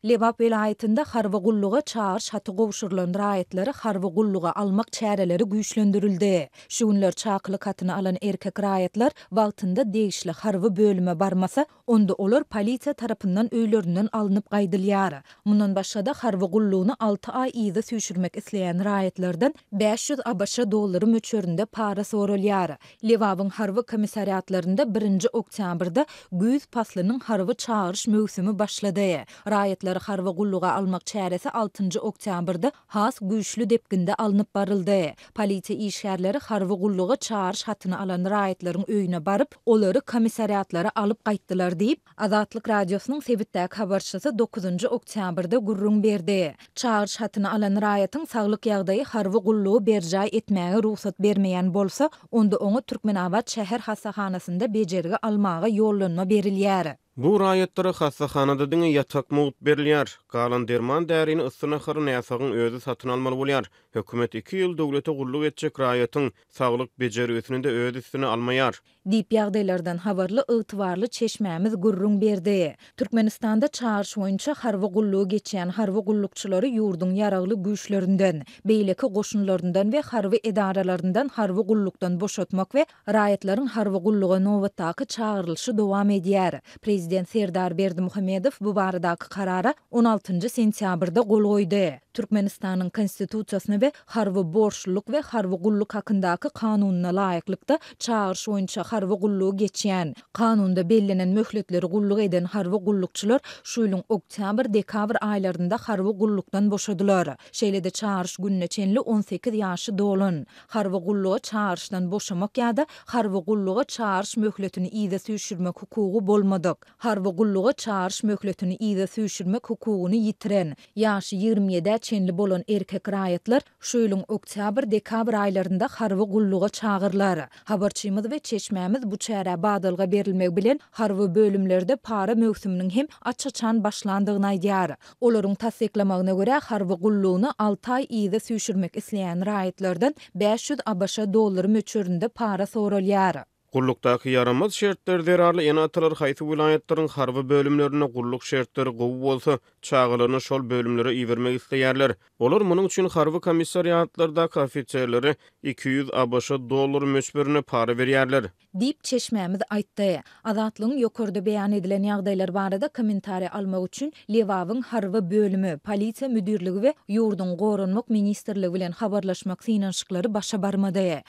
Lebap welaýatynda harby gulluga çagyryş haty gowşurylan raýatlary harby gulluga almak çäreleri güýçlendirildi. Şu günler çakylyk hatyny alan erkek raýatlar wagtynda degişli harby bölüme barmasa, onda olar polisiýa tarapyndan öýlerinden alnyp gaýdylýar. Mundan başga-da, harby gullugyny alty aý yza süýşürmek isleýän raýatlardan 500 ABŞ dollary möçberinde para soralýar. Lebabyň harby komissariatlarynda birinji oktýabrda güýz paslynyň harby çagyryş möwsümi başlady. Raýatlary harby gulluga almak çäresi altynjy oktýabrda has güýçli depginde alnyp baryldy. Polisiýa işgärleri harby gulluga çagyryş hatyny alan raýatlaryň öýüne baryp, olary komissariatlara alyp gaýtdylar diýip, Azatlyk Radiosynyň sebitdäki habarçysy dokuzynjy oktýabrda gürrüň berdi. Çagyryş hatyny alan raýatyň saglyk ýagdaýy harby gullugy berjaý etmäge rugsat bermeýän bolsa, onda oňa Türkmenabat şäher hassahanasynda bejergi almaga ýollanma berilýär. Bu raýatlara hassahanada diňe ýatak mugt berilýär. Galan derman-därini, yssy nahary näsagyň özi satyn almaly bolýar. Hökümet iki ýyl döwlete gulluk etjek raýatyň saglyk bejergisini-de öz üstüne almaýar. Diýip, ýagdaýlardan habarly ygtybarly çeşmämiz gürrüň berdi. Türkmenistanda çagyryş boýunça harby gullugy geçýän harby gullukçylary ýurduň Ýaragly Güýçlerinden, beýleki goşunlaryndan we harby edaralaryndan harby gullukdan boşatmak we raýatlaryň harby gulluga nobatdaky çagyrylyşy dowam edýär. Prezident Serdar Berdimuhamedow bu baradaky karara on altynjy sentýabrda gol goýdy. Türkmenistanyň Konstitusiýasyna we Harby borçlulyk we harby gulluk hakyndaky Kanunyna laýyklykda, çagyryş boýunça harby gullugy geçýän, Kanunda bellenen möhletleri gulluk eden harby gullukçylar şu ýylyň oktýabr-dekabr aýlarynda harby gullukdan boşadylar. Şeýle-de çagyryş gününe çenli 18 ýaşy dolan, harby gulluga çagyryşdan boşamak ýa-da harby gulluga çagyryş möhletini yza süýşürmek hukugy bolmadyk, harby gulluga çagyryş möhletini yza süýşürmek hukugyny ýitiren, ýaşy ýigrimi ýedä çenli bolan erkek raýatlar şu ýylyň oktýabr-dekabr aýlarynda harby gulluga çagyrylar. Habarçymyz we çeşmämiz bu çärä badalga berilmegi bilen harby bölümlerde para möwsüminiň hem aç-açan başlandygyny aýdýar. Olaryň tassyklamagyna görä, harby gullugyny alty aý yza süýşürmek isleýän raýatlardan 500 ABŞ dollary möçberinde para soralýar. Gullukdaky ýaramaz şertler zerarly ene-atalar haýsy welaýatlaryň harby bölümlerinde gulluk şertleri gowy bolsa, çagalaryny şol bölümlere ibermek isleýärler. Olar munuň üçin harby komissariatlardaky ofiserlere 200 ABŞ dollary möçberinde para berýärler. Diýip, çeşmämiz aýtdy. Azatlygyň ýokarda beýan edilen ýagdaýlar barada kommentariý almak üçin Lebabyň harby bölümi, polisiýa müdirligi we ýurduň Goranmak ministrligi bilen habarlaşmak synanyşyklary başa barmady.